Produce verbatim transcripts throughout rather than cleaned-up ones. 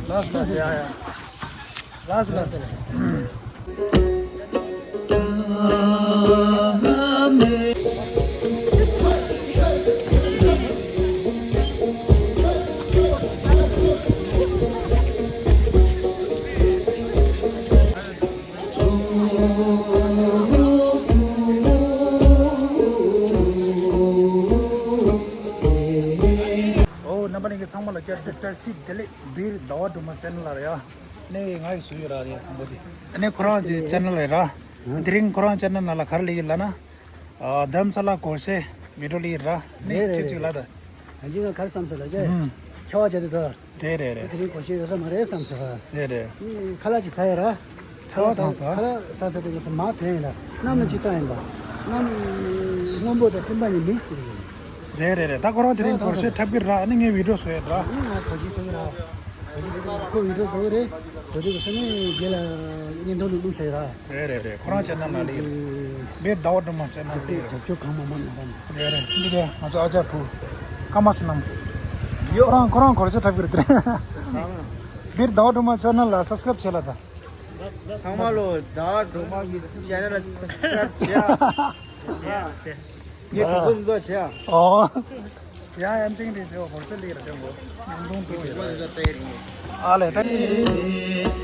ལགས་ལགས། ཡ་ཡ། ལགས་ལགས། ཨོ། རྣམ་པ་ལྷན་རྒྱས་ཚང་མ་ལ་བསྐྱར་དུ་བཀྲ་ཤིས་བདེ་ལེགས། སྦིར་ཟླ་བ་སྒྲོལ་མ་ཆེ་ནལ་ལ་རེད་ཡ། ནས་ང་ཡི་བཟོས་ཡོད་ར་རེད་དང་པོ་དེ། ཨ་ནི་ཁོ་རང་གི་ཆེ་ནལ་རེད་ར། དེ་རིང་ཁོ་རང་ཆེ་ནལ་ནང་ལ་ག་རེ་སླེབས་ཡོད་ལབ་ན། ཨ། དྷ་རམ་ས་ལ་སྒོར་གཞས་བི་ཌིའོ་སླེབས་ཡོད་ར། ནས་རེད་རེད་ཁྱེད་ཅིག་རེད། ལ་ད། ང་ཅིག་ང་ག་རེ་བསམ་སོང་ལབ་ཀྱི། ཨུམ། ཆར་པ་བརྒྱབ་དུས་ད། རེད་རེད་རེད། དེ་རིང་སྒོར་གཞས་ཡོད་ས་མ་རེད་བསམ་སོང་ཧ། རེད་རེད། ནི་ཁ་ལག་ཅིག་ཟ་ཡ་ར། ཆར་པ་དྭངས་ས། ཁ་ལག་ཟ་ས་དེ་ག་ས་མར་ཐོན་ཡིན་ལ། གནམ་ལ་ཅིག་བཏང་ཡིན་པ། གནམ་སྔོན་པོ་དང་སྤྲིན་པ་གཉིས་མིག་སི་རེད། རེད་རེད་རེད། ད་ཁོ་རང་དེ་རིང་སྒོར་གཞས་འཁྲབ་ཀྱི་ར། ནི་ངས་བི་ཌིའོ་བཟོ་ཡ་ར། ནི་ང་སྒོར་གཞས་འཁྲབ་ཀྱི་ར། སྒོར་གཞས་འཁྲབ་ཀྱི་ར། ཁོ་བི་ཌིའོ་བཟོ་གི་རེད། བཟོ་དུས་ག་ས་ནི་རྒན་ལགས་བརྙན་ཐུང་ལ་བླུགས་ས་ཡ་ར། རེད་རེད་རེད། ཁོ་རང་ཆེ་ནལ་ནང་ལ་ཡོད། སྦིར་ཟླ་བ་སྒྲོལ་མ་ཆེ་ནལ་དེ་རེད། རྒྱབ་སྐྱོར་གང་མང་མང་གནང་རོགས་གནང་། རེད་རེད། འདི་གས་ང་ཚོ་ཨ་ཅག་བུ། ཀརྨ་བསོད་ནམས། ཡོ། ཁོ་རང་ཁོ་རང་སྒོར་གཞས་འཁྲབ་ཀྱི་རེད་དེ་རེད། སྦིར་ཟླ་བ་སྒྲོལ་མ་ཆེ་ནལ་ལ་སབ་སི་ཀ་རབ་བྱེད་ལ་ད། ཚང་མ་ལོ་ཟླ་བ་སྒྲོལ་མ་གི་ཆེ་ནལ་ལ་སབ་སི་ཀ་རབ་བྱེད་ཨ། ངས་གྲོགས་པོ་འདི་ཚོ་བྱེད་ཨ། ཨོ། ཡང་ཡང་ཏིང་རེ་ཟེར་བ་སྒོར་གཞས་ལེགས་རེད་དེ་མགོ། ཉུང་ཐུང་ཐུང་ཡོད་རེད། ཨ་ལས་ད།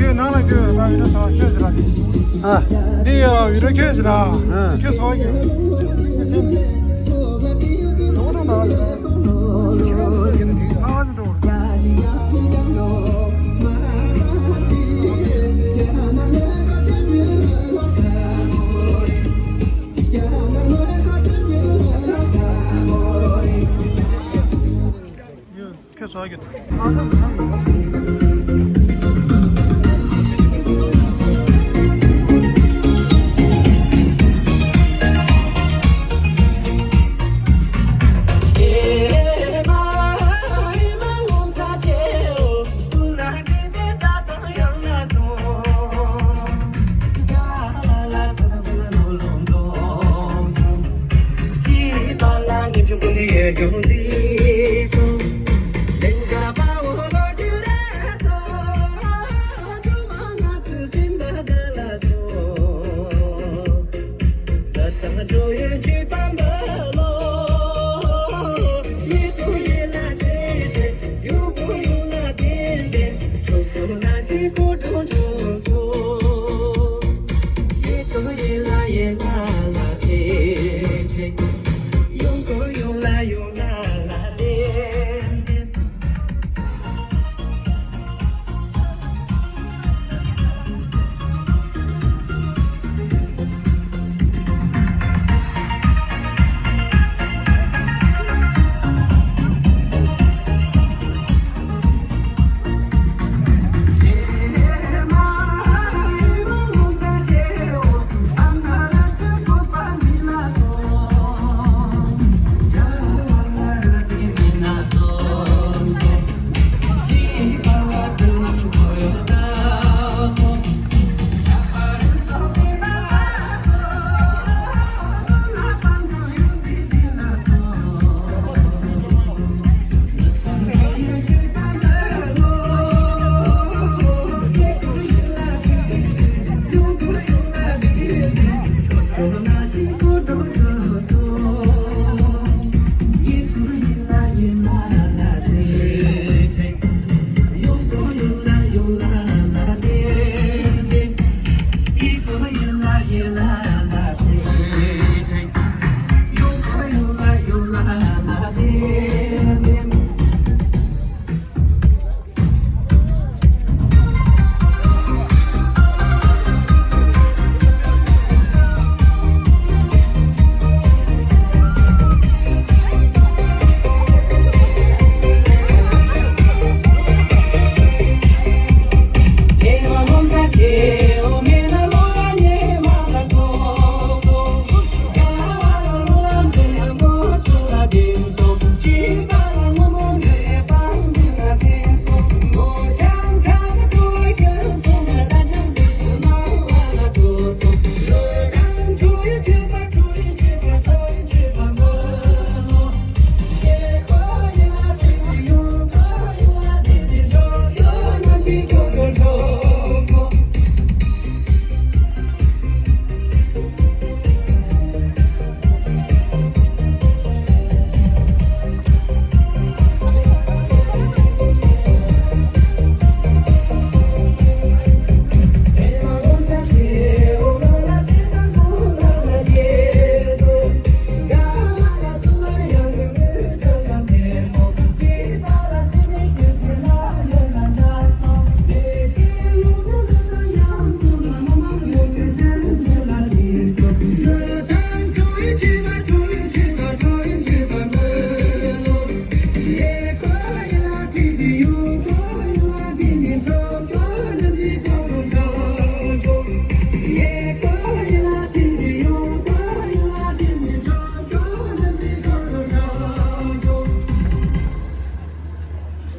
ཁྱོད་ནང་ལ་ཁྱོད་ད་ཡོད་ན་ས་ཁྱོད་ཟེར་ར། ཨ། འདི་ཡ་ཡོད་ན་ཁྱོད་ཟེར་ར། ཨ། ཁྱོད་ཟེར་བ་ཡོད། ཁྱོད་ཟེར། ཨ། ཁྱོད་ཟ་རྒྱུ།